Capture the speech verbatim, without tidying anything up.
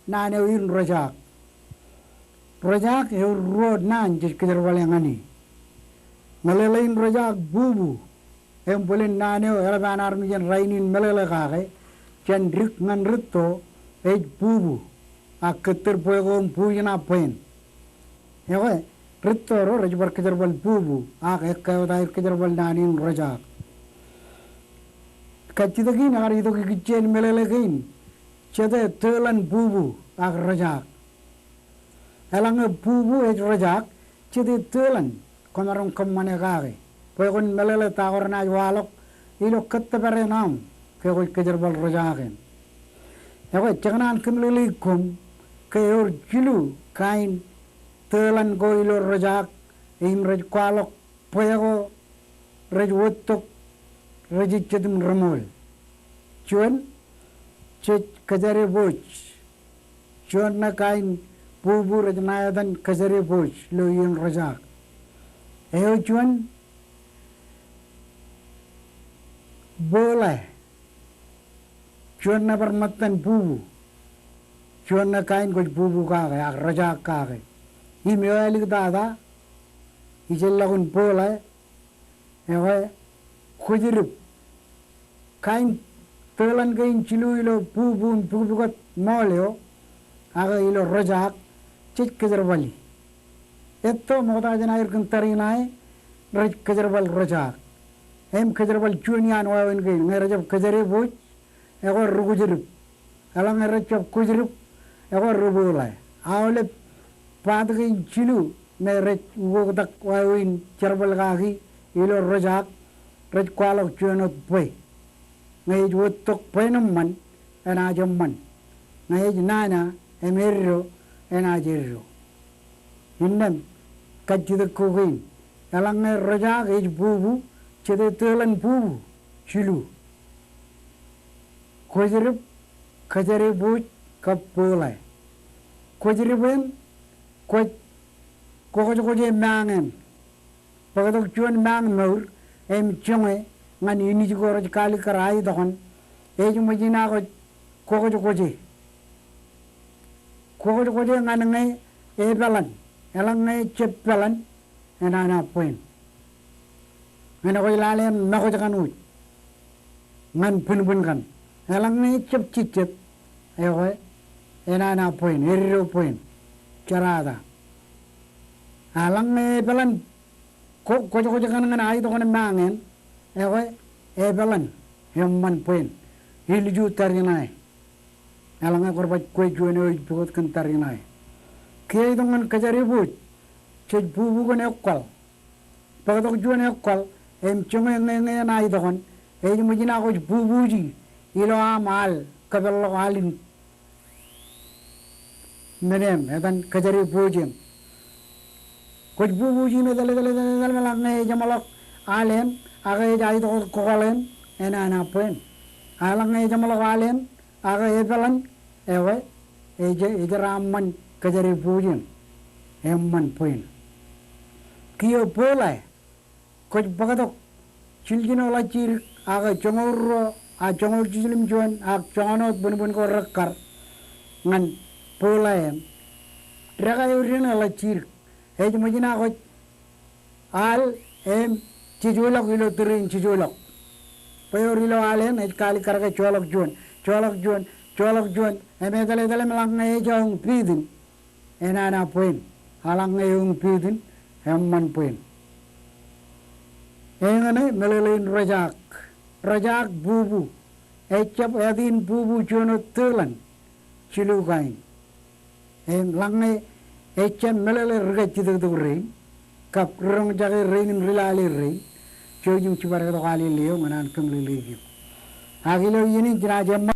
naan eo in rojaak. Rojaak eo ruo naan jej kōjerbale ñan e. Meḷeḷein rojaak bubu, im bōlen naan eo eḷap an armej en rainin meḷeḷe kake, jān dik ñan rūtto, ej bubu, ak kōttōr bwe ko im buuj ṇa bwe en. Ekwe, rūtto ro rej bar kōjerbal bubu, ak ekkā wōt aer kōjerbal naan in rojaak. Kajjitōk in ekar itok ikijjien meḷeḷe kein, jete tōlan bubu ak rojaak. Eḷaññe bubu ej rojaak, jete tōlan, komaroñ kōṃṃane kake. Bwe kwōn meḷeḷe ta ko renaaj waḷọk ilo kōttōpar eṇ aṃ ke kwōj kōjerbal rojaak eṇ. Ekwe, jekōṇaan kōmeḷeḷeik koṃ ke ewōr jilu kain tōlan ko ilo rojaak im rej kwaḷọk bwe ko rej wōttok, rej ejjet im reṃool. Juon, jej kōjade booj. Juon ṇe kain bubu rej ṇa etan kōjade booj ilo iien rojaak. Eo juon, bōḷā. Juon ṇe bar ṃōttan bubu. Juon ṇe kain kwōj bubu kake, ak rojaak kake. Im eo āliktata, ijellọkun bōḷā, ekwe, kwōjrip. Kain tōlan kein jilu ilo bubu im pukpukot ṃool eo, ak ilo rojaak, jej kōjerbali. Etto ṃokta jān aer kōn tariṇae, rej kōjerbal rojaak. Im kōjerbal juon iaan wāween kein, ñe rejjab kōjade booj, ekwe rekwōjrip. Eḷaññe rejjab kwōjrip, ekwe rebōḷā. Aolep part kein jilu me rej ukoktak wāween jerbal kaki ilo rojaak, rej kwaḷọk juon wōt bwe. Ñe ej wōttok bwe en eṃṃan, enaaj eṃṃan. Ñe ej nana im eddo, enaaj eddo. Innām kajjitōk ko kein. Eḷaññe rojaak ej bubu, jete tōlan bubu? Jilu. Kwōjrip, kōjade booj, kab bōḷā. Kwōjrip eṇ, kwōj, kwōkōjkōje mañ eṇ. Bōktok juon mañ mour, im joñe ñan inij ko rej kaalikkar aetokan, ej ṃōj in ak kwōj kwōkōjkōje. Kwōkōjkōje ñan ñe epeḷan, eḷaññe ejjab peḷan, enana bwe en. Ñan kwōj lale ṃōkaj kaṇ wōj ñan bwinbwin kaṇ. Eḷaññe ejjab jejjet, ekwe, enana bwe en, eddo bwe en, jerata. Eḷaññe epeḷan, kwō, kwōjkōj kaṇ ñan aetokan mañ eṇ, ekwe, epeḷan, eṃṃan bwe en, ilju tariṇae. Eḷaññe kwōj baj kwe juon eo ej pukot kōn tariṇae. Kiiō itok ñan kōjade booj, jej bubu kōn ekwal. Bōktok juon ekwal, im joñe ñe, ñe en aetokan, ej ṃōj in ak kwōj bubuji ilo aṃ al, kōpeḷḷọk al in men eṃ, etan kōjade booj eṃ. Kwōj bubuji im etal, etal, etal, etal, eḷaññe ejeṃḷọk al eṇ, ak ej aetoktok kōkal eṇ, enana bwe en. Eḷaññe ejeṃḷọk al eṇ, ak epeḷan, ekwe, ej, ej jeraaṃṃan kōjade booj eṇ, eṃṃan bwe en. Kiiō bōḷā, kwōj bōktok jiljino ḷajidik, ak joñoul ruo, ak joñoul jiljilimjuon, ak joñan wōt bwinbwin ko rekkar ñan bōḷā eṇ. Dekā eo deṇe ḷajidik, ej ṃōj in ak kwōj al im jejolọk ilo tūrin jejolọk. Bwe ewōr ilo al eṇ ej kaalikkar ke joḷọk juon, joḷọk juon, joḷọk juon, im etal, etal, im eḷaññe ej aō ṃwiin pitin, enana bwe en. Eḷaññe eō ṃwiin pitin, eṃṃan bwe en. Eñṇe meḷeḷein rojaak. Rojaak bubu. Ejjab ātin bubu juon wōt tōlan. Jilu kain. Im eḷaññe ejjab meḷeḷe ri kajjitōktok rein, kab ri roñjake rein im ri lale rein, jouj im jibadektok alele eo ñan an kōmeḷeḷeik eok. Ak ilo iien in jenaaj eṃṃan